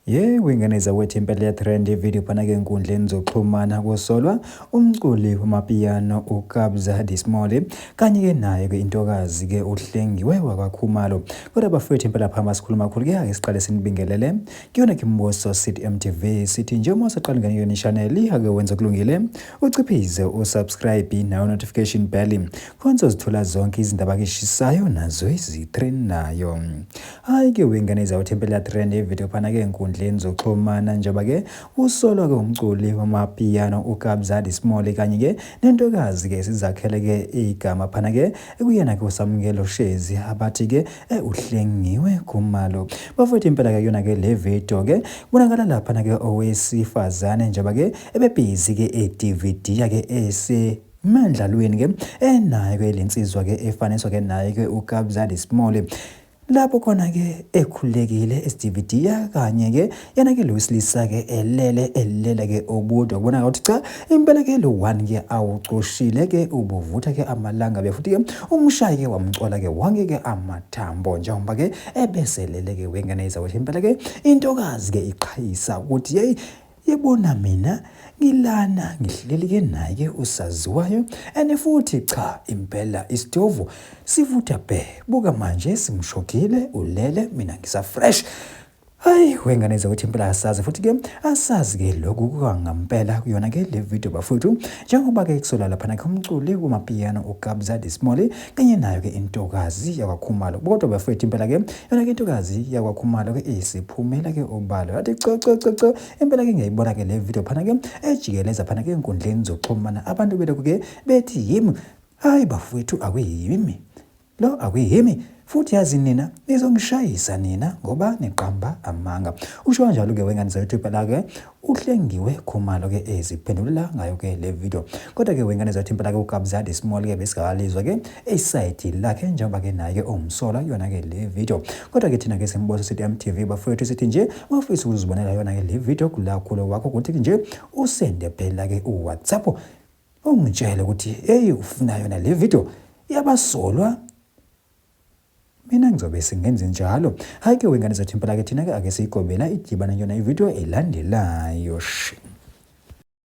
Yebo ingane zakwethu impela iyatrend ivideo phana-ke enkundleni zokuxhumana kusolwa umculi wamapiyano uKabza De Small kanye-ke naye-ke intokazi-ke uHlengiwe wakwaKhumalo. Kodwa bafowethu impela phamba sikhuluma kakhulu-ke ake siqale sinibingelele kuyona ke Mbuso City MTV sithi nje uma usaqala ingane kuyona i-channel ake wenze kulungile uciphize usubscribe nayo notification bell khona uzithola zonke izindaba keshisayo nazo ezitrendayo. Hhayi ke wengane zawuthi impela trend ivideo phana ke enkundleni zokuxhumana njengoba ke usolwa ke umculi wamapiyano uKabza De Small kanye ke nentokazi ke sizakhele ke igama phana ke ekuyena ke uSamukelo Shezi abathi ke eh, uhlengiwe Khumalo. Bafowethu impela ke yona ke le video ke kubonakala lapha na ke owesifazane njengoba ke ebebhizi ke e-DVD ke ese emendlalweni ke enayo ke lensizwa ke efaniswa ke naye ke uKabza De Small lapho khona ke ekhulekile esiDVD kanye ke yena ke lo wesilisa ke elele elele ke obudwa kubonakala ukuthi cha impela ke lo one ke awucoshile ke ubuvutha ke amalanga be futhi ke umshayi ke wamcola ke wanke ke amathambo njengoba ke ebeselele ke wengane izakuthi impela ke intokazi ke iqhayisa ukuthi hey Yebona mina ngilana ngihleli ke naye ke usaziwayo and futhi cha impela isitovu sivutha bhe buka manje simshokile ulele mina ngisa fresh. Hayi wengane zakuthi impela asazi futhi ke asazi ke lokhu kwangampela kuyona ke le video bafowethu njengoba ke kusola laphana ke umculi wamapiyano uKabza De Small kanye nayo ke intokazi yakwaKhumalo kodwa bafowethu impela ke yona ke intokazi yakwaKhumalo ke isiphumela ke obalo yathi co co co co impela ke ngiyayibona ke le video phana ke ejikeleza phana ke enkundleni zokuxhumana abantu belokhu ke bethi yimi hayi bafowethu akuyimi lo akuyimi futhi yazi nina nizongishayisa nina ngoba niqamba amanga usho kanjalo ke wengane zayoutube la ke uHlengiwe Khumalo ke eziphendulela ngayo ke le video kodwa ke wengane zathi impela ke uKabza De Small ke besikalizwa ke esayidi lakhe njengoba ke naye ke ongumsolwa yona ke le video kodwa ke thina ke simboso sithi MTV bafowethu sithi nje mawufisa ukuzibonela yona ke le video kulakhulu wakho ukuthi nje usende phela ke uWhatsApp ungitshele ukuthi hey ufuna yona le video yabasolwa. Mina ngizobe singenze njalo. Hhayi ke wengane zethu impela ke thina ke ake siyigobela idibane yona ividiyo elandelayo. Shi.